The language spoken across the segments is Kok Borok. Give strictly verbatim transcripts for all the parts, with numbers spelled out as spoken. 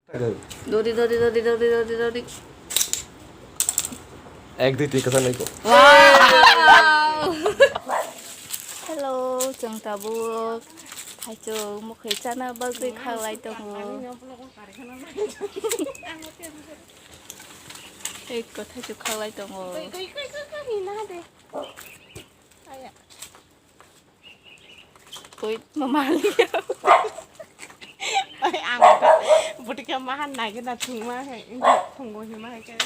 Dori, dori, dori, dori, dori, dori. Ek, dui, tin, kwchang nai ko. Wow! Hello, chwng tabuk thaichuk mwkhwi chana bagwi khalai tongo. Ekko thaichuk khalai tongo. Koi mama liya. Ai, ang butika mahan nagi na thungma hai, thungbo hima hai khe.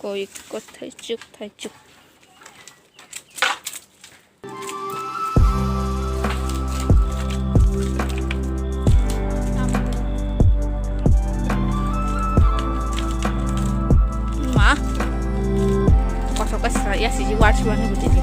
Koi ko thaichuk, thaichuk. Ma. Kotor kasra ya siji war chuan ni butiti.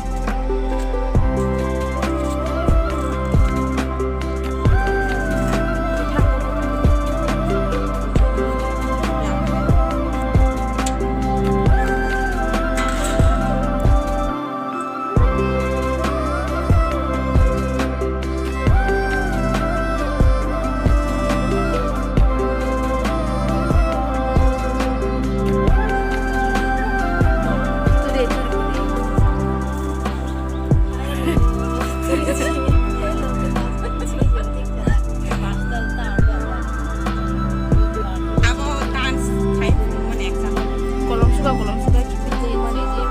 Abo dance khai phuru mani example. Kolom suka, kolom suka, kiphilwi mani je.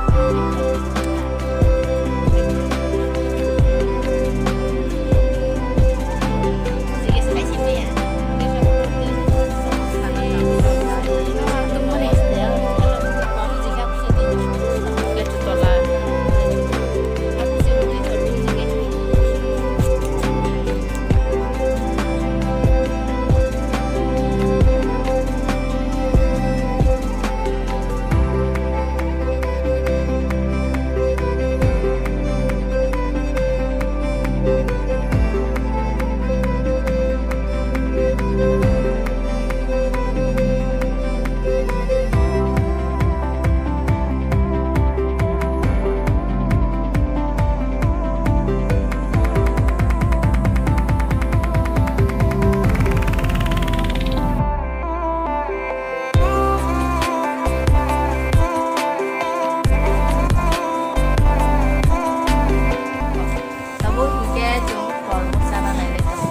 Tabuk hinkhe chwng tormos chana nailai tongo.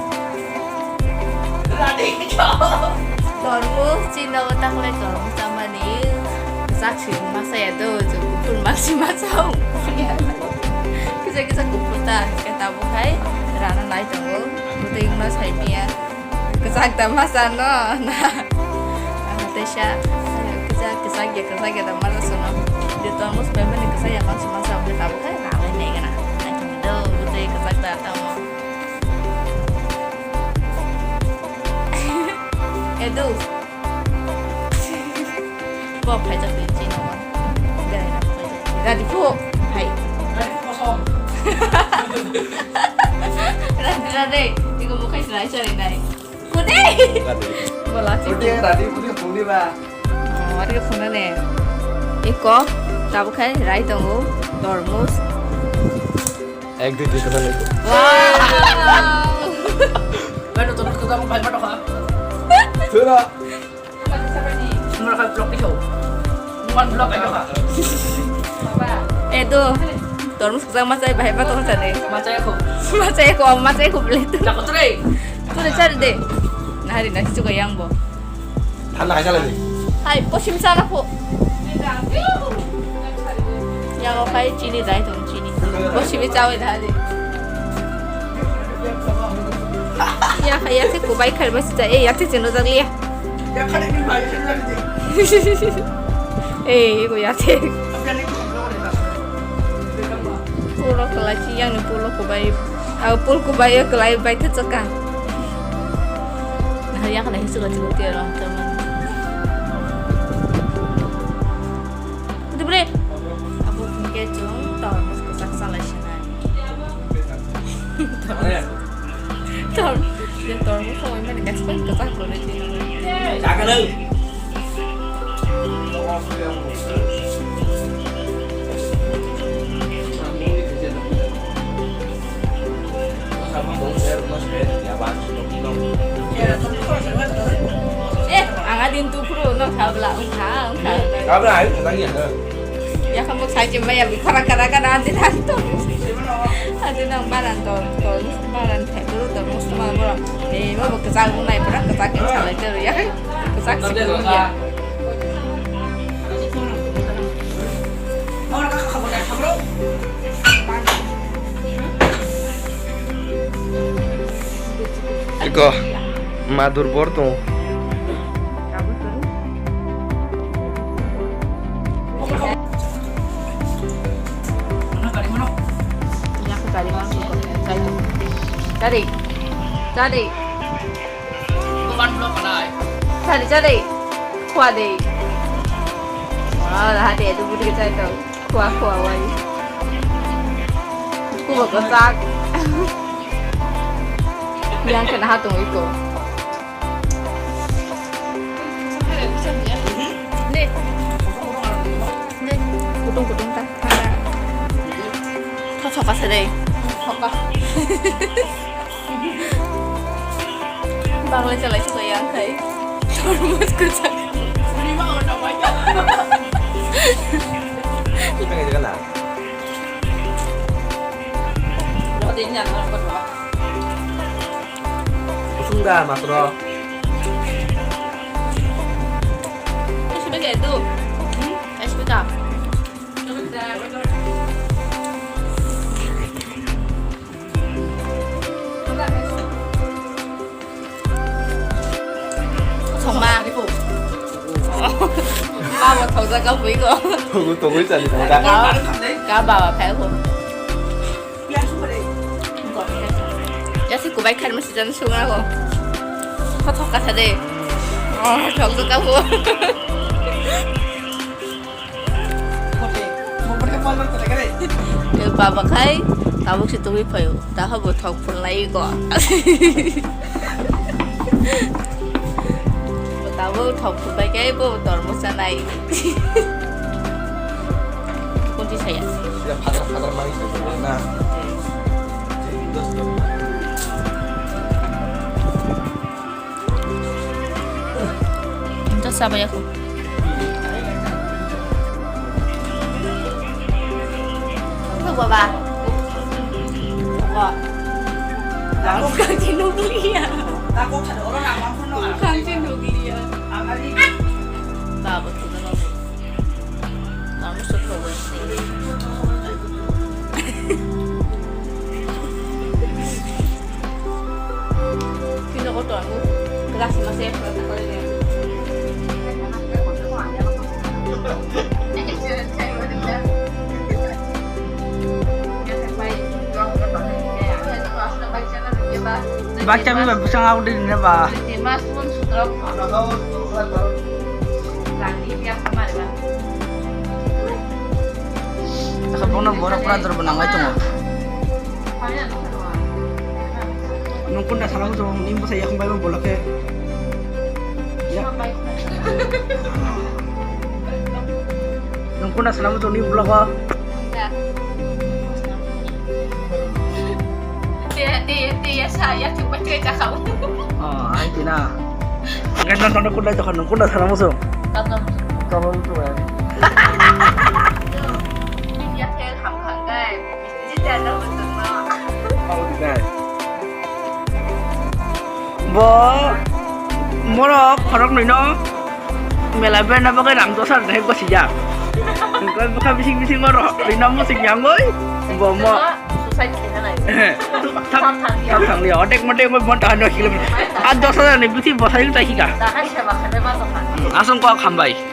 Tormos chini nogo takhwlai tormos chamani kwchak se wngma saya do, chwng kuphur mangsi masa wngya. Kisa kisa kuphur ta hinkhe tabuk hai rana nai tongo. Bwtwi wngma sai manya. Kwchak da masa no na. Ang teisa kwchak, kwchak ya, kwchak ya da masa sono. Di tormos bai mani kwchak ya mangsi masa wngkhe tabuk hai rana nai gana. Nai tongo do, bwtwi kwchak da tamo. Edu. Bo phaijak ni chini o. Berai na phaijak. Radi phu. Hai. Radi, radi. Iko bukai selai cari nai. Kude. Bola cik. Radi, radi, kude phone ba. Oh, ari phone ne. Iko, tabuk hai rai tongo, dormos. Ek, dui, tin, kwchang nai. Wow! Bai no, tormos kwchang bai ma tokha. Thura. Mura kha vlog video. Nuan vlog ayo kha. Eh, do. Tormos kwchang machai bai ma tokha sani. Machai ko. Machai ko, machai ko ble. Jako tre. Tore chari de. Nahari na kichu ko yang bo. Thanda hai chalai di. Hai, posim sana pho. Yago khai chini dai tong chini. Posim chawi dai di. Ya khai ya se kubai khai bas cha. Eh, ya te cheno jagli ya. Eh, go ya te. Polo kelai si yang ni polo kubai. Au pol kubai ya kelai bai te chaka. Nah, ya kana hisu ka chukuk tiya rong teman. Udah bre. Abo hingke chung tormos kwchak chalai sinai. Tor, ya tormos songwi mani expect kwchak rwri tino. Jaga nang. Eh, Adin tukhru no khabla wngkha, wngkha. Khabla ai thang ya. Ya khamuk sai chimba ya bi khara khara khara adin an to. Adin ang baran to, to baran thai bro to muslima bro. Eh, bo bo kachak nai pura kachak ke salai te ya. Kachak si ya. Iko madur bor tongo. Chari, chari. Chari, chari. Khua de. Wah, hati itu budi chai tau. Khua, khua, wai. Khua ko sak. Yang kena hatung iko. Deh. Deh. Kutung, kutung ta. Tho, tho, kasa deh. Tho, ka. Bangla chalai chukla yang khai. Tormos kwchak. Kusung da, masro. Kasih bagi itu. Hmm? Kasih bagi. Songma. Babo thokjak ka bui ko. Togu, togu chali ko da. Ka baba phai ko. Ya se kubai kharma sijan sunga ko. Kothok kasa de. Oh, thokjak ka bo. Baba khai tabuk se tugui phaio, taha bo thok phunlai ko. Tabuk thok phunbai khe bo tormo chanai. Kunti saya. Sila phatar phatar mani saya na. Enjoy sabai aku. Aku baba. Wah. Aku kanji nuklia. Aku kanji nuklia. Baba, kita nunggu. Kamu suka banget. Kino ko to aku kelas masih aku tak boleh. Baca mi ba busang aku di ne ba. Mas pun sutra. Lagi dia kemarin. Asa bono bora pura dor bo nanglai tongo. Nung kunda sana muchung ni bwsa yakung bai bo bolak khe. Ya. Nung kunda sana muchung ni bolak o. Te, te, te, ya sa, ya tu bai te ta kau. Oh, ai tina. Ngai na sana kunda ta khan kunda sana muchung. Kata. Kama muchung ai. Ya te kham kham gai. Bo morok khorok nwi no mela berna bagwi rang dos hajar hek basi ya. Bwkha bising bising oro rina musik yangoi bo mo. Suicide khaina nai. Thap thap thang liya odek modek mo bon tahan no kilometer. At dos hajar ni bithi bosai ta hika. Tahan seba khade ma to kha. Asong ko khambai.